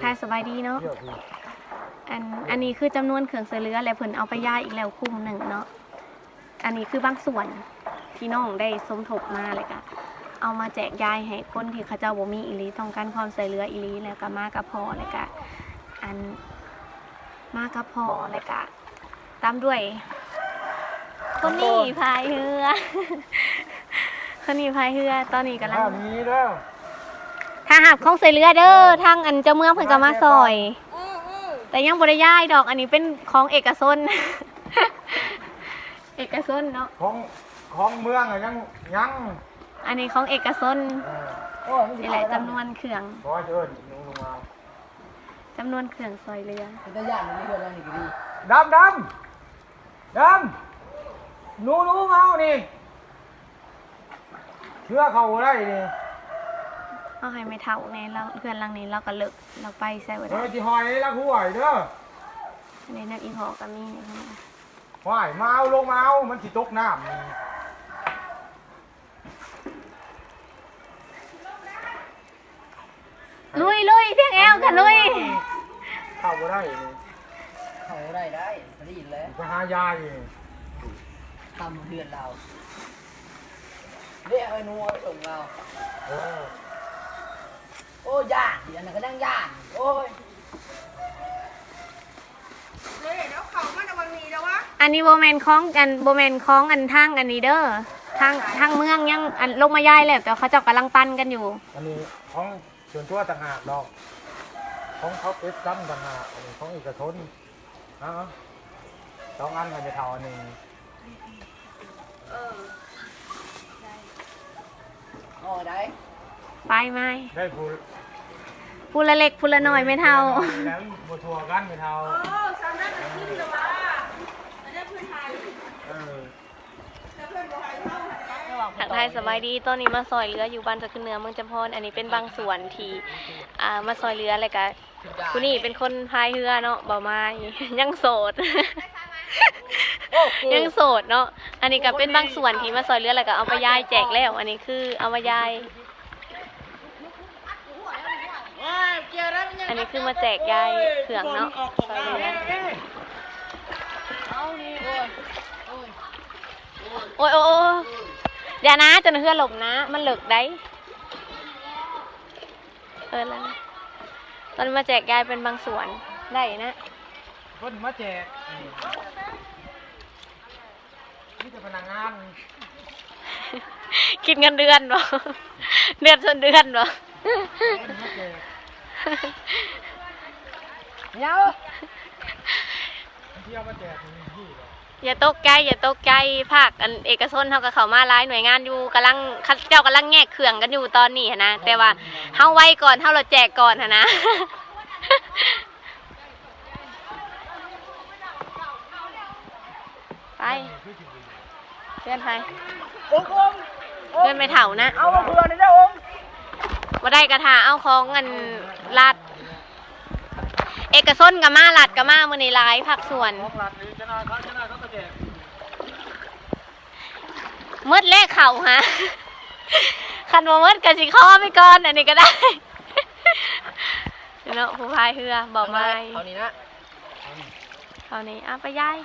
ຄ່ະ ສະບາຍດີເນາະ. ອັນ ອັນນີ້ຄືຈຳນວນເຄື່ອງຊ່ວຍເຫຼືອ ແລະ ເພິ່ນເອົາໄປຢາຍອີກແລ້ວຄຸ້ມໜຶ່ງເນາະ. ອັນນີ້ຄືບາງສ່ວນທີ່ນ້ອງໄດ້ສົມທົບມາ ແລ້ວກະເອົາມາແຈກຢາຍໃຫ້ຄົນທີ່ເຂົາເຈົ້າບໍ່ມີອີ່ຫຼີ ຕ້ອງການຄວາມຊ່ວຍເຫຼືອອີ່ຫຼີ ແລ້ວກະມາກັບພໍ່ ແລ້ວກະ ອັນ ມາກັບພໍ່ ແລ້ວກະ ຕາມດ້ວຍຄົນນີ້ພາຍເຮືອ ຄົນນີ້ພາຍເຮືອ. ຕອນນີ້ກຳລັງ ຖ້າຮັບຂອງຊ່ວຍເຫຼືອເດີ ທາງອັນເຈົ້າເມືອງເພິ່ນກໍມາຊ່ອຍ ແຕ່ຍັງບໍ່ໄດ້ຍ້າຍດອກ. ອັນນີ້ເປັນຂອງເອກະຊົນ ເອກະຊົນເນາະ ຂອງ ຂອງເມືອງອະຍັງ ຍັງ ອັນນີ້ຂອງເອກະຊົນ. ເອີ ນີ້ແຫຼະຈຳນວນເຄື່ອງ ຂໍເຊີນ ລຸງ ລຸງເອົາ ຈຳນວນເຄື່ອງຊ່ວຍເຫຼືອ. ເປັນຕາຢ້ານຢູ່ເຮືອນຫຼັງນີ້ກໍດີ. ດຳ ດຳ ດຳ ໜູ ໜູ ມາເອົານີ້ ເຮືອເຂົ້າບໍ່ໄດ້ນີ້. ເອົາໃຫ້ແມ່ເຖົ້າແດ່ ລາວ ເຮືອນຫຼັງນີ້ລາວກໍເລິກ ລາວໄປໃສບໍ່ໄດ້. ເອີ ຊິຫ້ອຍໃນຫຼັກຫ້ວຍເດີ. ອັນນີ້ນຳອີ່ພໍ່ກໍມີ. ຫ້ວຍ ມາເອົາ ລົງມາເອົາ ມັນຊິຕົກນ້ຳນີ້. ລຸຍ ລຸຍ ພຽງແອວກະລຸຍ. ເຂົ້າບໍ່ໄດ້ນີ້ ເຂົ້າບໍ່ໄດ້ ໄດ້ ໄດ້ແລ້ວ ໄປຫາຢາຢູ່ ຕຳເຮືອນລາວເດ້. ເອົາໜູໄປສົ່ງລາວ. ເອີ ໂອ້ ຢ້ານ ອັນນັ້ນກໍຍັງຢ້ານ. ໂອ້ຍ ອັນນີ້ບໍ່ແມ່ນຂອງ ອັນ ບໍ່ແມ່ນຂອງ ອັນ ທາງ ອັນນີ້ເດີ ທາງ ທາງເມືອງຍັງ ອັນ ລົງມາຍ້າຍແລ້ວ ແຕ່ເຂົາເຈົ້າກຳລັງປັ່ນກັນຢູ່. ອັນນີ້ຂອງສ່ວນຕົວຕ່າງຫາກດອກ ຂອງເຂົາເກັບກັນຕ່າງຫາກ ອັນນີ້ຂອງເອກະຊົນ. ເອົາ ສອງອັນໃຫ້ແມ່ເຖົ້າອັນໜຶ່ງ. ເອີ ໄດ້ ໄປມາ ໄດ້ຜູ້ ຜູ້ລະເລັກຜູ້ລະໜ້ອຍແມ່ເຖົ້າ. ບໍ່ທົ່ວກັນແມ່ເຖົ້າ. ເອີ ສາມນັ້ນມັນຂຶ້ນແລ້ວວ່າ ອັນນັ້ນເພິ່ນໃຫ້. ເອີ ທັກທາຍສະບາຍດີ. ຕອນນີ້ມາຊ່ອຍເຫຼືອຢູ່ບ້ານເຈົ້າຂຶ້ນເໜືອ ເມືອງຈຳພອນ. ອັນນີ້ເປັນບາງສ່ວນທີ່ ອ່າ ມາຊ່ອຍເຫຼືອ ແລ້ວກະ ຜູ້ນີ້ເປັນຄົນພາຍເຮືອເນາະ ເບົາມາຍ ຍັງໂສດ ຍັງໂສດເນາະ. ອັນນີ້ກະເປັນບາງສ່ວນທີ່ມາຊ່ອຍເຫຼືອ ແລ້ວກະເອົາໄປຢາຍແຈກແລ້ວ. ອັນນີ້ຄືເອົາມາຢາຍ ອັນນີ້ຄືມາແຈກຢາຍເຄື່ອງເນາະ ຊ່ອຍເຫຼືອ. ໂອ້ຍ ໂອ້ຍ ໂອ້ຍ ຢ່ານະ ຈົນເຮືອລົ້ມນະ ມັນເລິກໃດ. ເອີ ລະ ຕອນມາແຈກຢາຍເປັນບາງສ່ວນໄດ້ນະ ເພິ່ນມາແຈກ ມີແຕ່ພະນັກງານ ຄິດເງິນເດືອນບໍ່? ເດືອນຊົນເດືອນບໍ່? ເພິ່ນມາແຈກ ດຽວ ເພິ່ນຊິເອົາມາແຈກຢູ່ນີ້ແຫຼະ. ຢ່າຕົກໃຈ ຢ່າຕົກໃຈ ພາກອັນເອກະຊົນເຮົາກໍເຂົ້າມາຫຼາຍໜ່ວຍງານຢູ່ ກຳລັງ ເຂົາເຈົ້າກຳລັງແຍກເຄື່ອງກັນຢູ່ຕອນນີ້ຫັ້ນນະ ແຕ່ວ່າເຮົາໄວກ່ອນ ເຮົາລະແຈກກ່ອນຫັ້ນນະ. ໄປ ເຮືອນໃຜ? ໂອມ ໂອມ ເຮືອນແມ່ເຖົ້ານະ. ເອົາມາເພື່ອນເດີໂອມ. ບໍ່ໄດ້ກະຖ້າເອົາຂອງອັນລັດ ເອກະຊົນກໍມາ ລັດກໍມາ ມື້ນີ້ຫຼາຍພາກສ່ວນ. ຂອງລັດນີ້ຈະໜ້ອຍເຂົາ ຈະໜ້ອຍເຂົາກໍແຈກ. ໝົດແລ້ວເຂົ້າຫາ ຄັນບໍ່ໝົດກໍຊິຂໍໄປກ່ອນ ອັນນີ້ກໍໄດ້ເນາະ. ຜູ້ພາຍເຮືອເບົາມາຍ ເຂົ້ານີ້ນະ ເຂົ້ານີ້ ເອົາໄປຢາຍ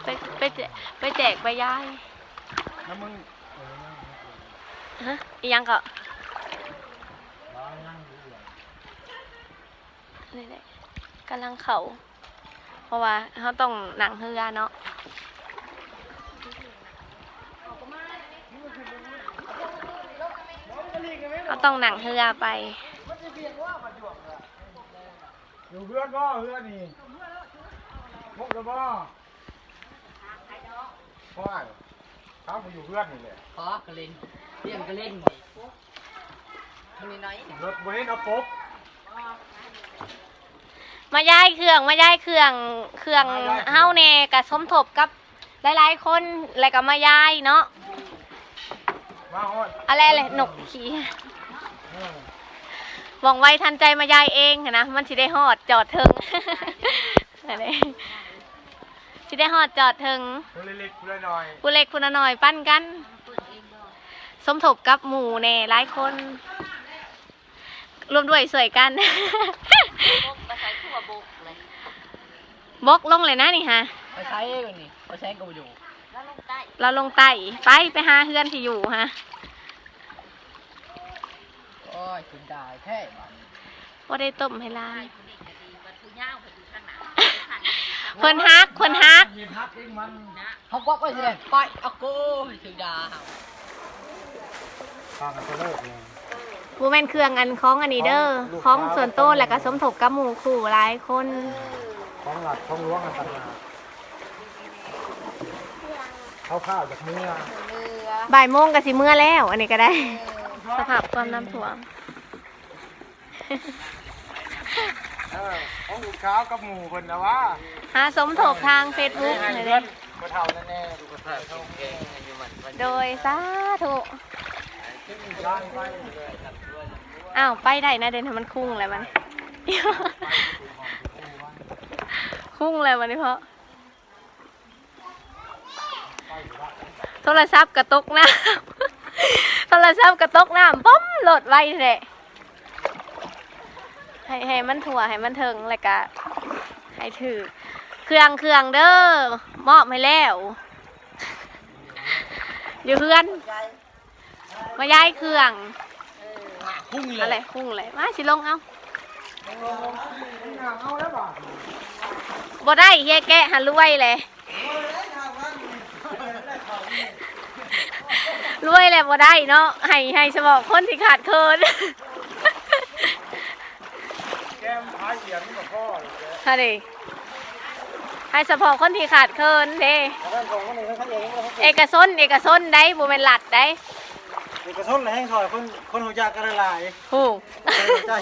ໄປ ໄປແຈກ ໄປແຈກ ໄປຢາຍ. ນຳມຶງ ຮະ ອີ່ຫຍັງເກາະ? ນີ້ແຫຼະ ກຳລັງເຂົ້າ ເພາະວ່າເຮົາຕ້ອງນັ່ງເຮືອເນາະ ເຮົາຕ້ອງນັ່ງເຮືອໄປ. ຢູ່ເຮືອນບໍ່? ເຮືອນນີ້ຄົບແລ້ວບໍ່? ໂອ້ຍ ເຮົາກໍຢູ່ເຮືອນນີ້ແຫຼະ ພໍກະເຫຼັ້ນ ຕຽງກະເຫຼັ້ນນີ້ ມັນນ້ອຍໆ ລົດບໍ່ເຫັນເອົາປົກ. ມາຍ້າຍເຄື່ອງ ມາຍ້າຍເຄື່ອງ ເຄື່ອງເຮົາແດ່ ກະສົມທົບກັບຫຼາຍໆຄົນ ແລ້ວກະມາຍ້າຍເນາະ. ມາຮອດ ອະແລະ ແລະ ນົກຂີ້ ເອີ ວ່ອງໄວທັນໃຈ ມາຍ້າຍເອງຫັ້ນນະ ມັນຊິໄດ້ຮອດຈອດເຖິງ ອັນນີ້ ຊິໄດ້ຮອດຈອດເຖິງ. ຜູ້ເລັກຜູ້ນ້ອຍ ຜູ້ເລັກຜູ້ນ້ອຍ ປັນກັນ ສົມທົບກັບໝູ່ແດ່ຫຼາຍຄົນ. ຮ່ວມດ້ວຍຊ່ວຍກັນ ບົກ ມາໃສ່ຄືວ່າບົກເລີຍ ບົກລົງເລີຍນະນີ້ຫາ ໄປໃສບັດນີ້ ໄປໃສກໍບໍ່ຢູ່ ລາວລົງໃຕ້ ລາວລົງໃຕ້ ໄປ ໄປຫາເຮືອນທີ່ຢູ່ຫາ ໂອ້ຍ ເສຍດາຍແທ້ບາດນີ້ ບໍ່ໄດ້ຕົ້ມໃຫ້ຫຼານ ເພິ່ນຮັກ ເພິ່ນຮັກ ເຮົາບອກໄວ້ຊິໄດ້ໄປ ອາໂກ ເສຍດາຍ ຟັງເຂົາເລີກແນ່ ບໍ່ແມ່ນເຄື່ອງອັນຂອງອັນນີ້ເດີ ຂອງສ່ວນໂຕ ແລ້ວກໍສົມທົບກັບໝູ່ຄູ່ຫຼາຍຄົນ ຂອງລັດຂອງຫຼວງອັນຕ່າງຫາກ ເຂົາຂ້າວຈາກເມືອ ບ່າຍໂມງກໍຊິເມືອແລ້ວ ອັນນີ້ກໍໄດ້ ສະພາບຄວາມນ້ຳຖ້ວມ ເອີ ຂອງລູກສາວກັບໝູ່ເພິ່ນນະຫວາ ຫາສົມທົບທາງເຟສບຸກ ໃຫ້ເຮືອນພໍ່ເຖົ້ານັ້ນແນ່ ສຸຂະພາບແຂງແຮງ ໃຫ້ຢູ່ໝັ້ນຂວັນຍືນ ໂດຍ ສາທຸ ອ້າວ ໄປໄດ້ນະ ເດີນໃຫ້ມັນຄຸ່ງແລ້ວມັນ ຄຸ່ງແລ້ວບັດນີ້ເພາະ ໂທລະສັບກະຕົກນ້ຳ ໂທລະສັບກະຕົກນ້ຳ ປຶ້ມ ໂລດໄວແທ້ ໃຫ້ ໃຫ້ມັນທົ່ວ ໃຫ້ມັນເຖິງ ແລ້ວກະໃຫ້ຖືກ ເຄື່ອງ ເຄື່ອງເດີ ມອບໃຫ້ແລ້ວ ຢູ່ເຮືອນ ມາຍ້າຍເຄື່ອງ ຄຸ່ງເລີຍ ເອົາແຫຼະ ຄຸ່ງເລີຍ ມາ ຊິລົງເອົາ ບໍ່ໄດ້ ເຮຍແກະຫາລວຍແຫຼະ ລວຍແຫຼະບໍ່ໄດ້ເນາະ ໃຫ້ ໃຫ້ສະເພາະຄົນທີ່ຂາດເຂີນ ແກມຂາຍຫຽນມັນກໍພໍແລ້ວ ຫັ້ນເດ ໃຫ້ສະເພາະຄົນທີ່ຂາດເຂີນເດ້ ເອກະຊົນ ເອກະຊົນໃດ໋ ບໍ່ແມ່ນລັດໃດ໋ ເອກະຊົນແຮ່ງຊ່ອຍຄົນ ຄົນຮູ້ຈັກກັນຫຼາຍໆ ຮູ້ ໃຈ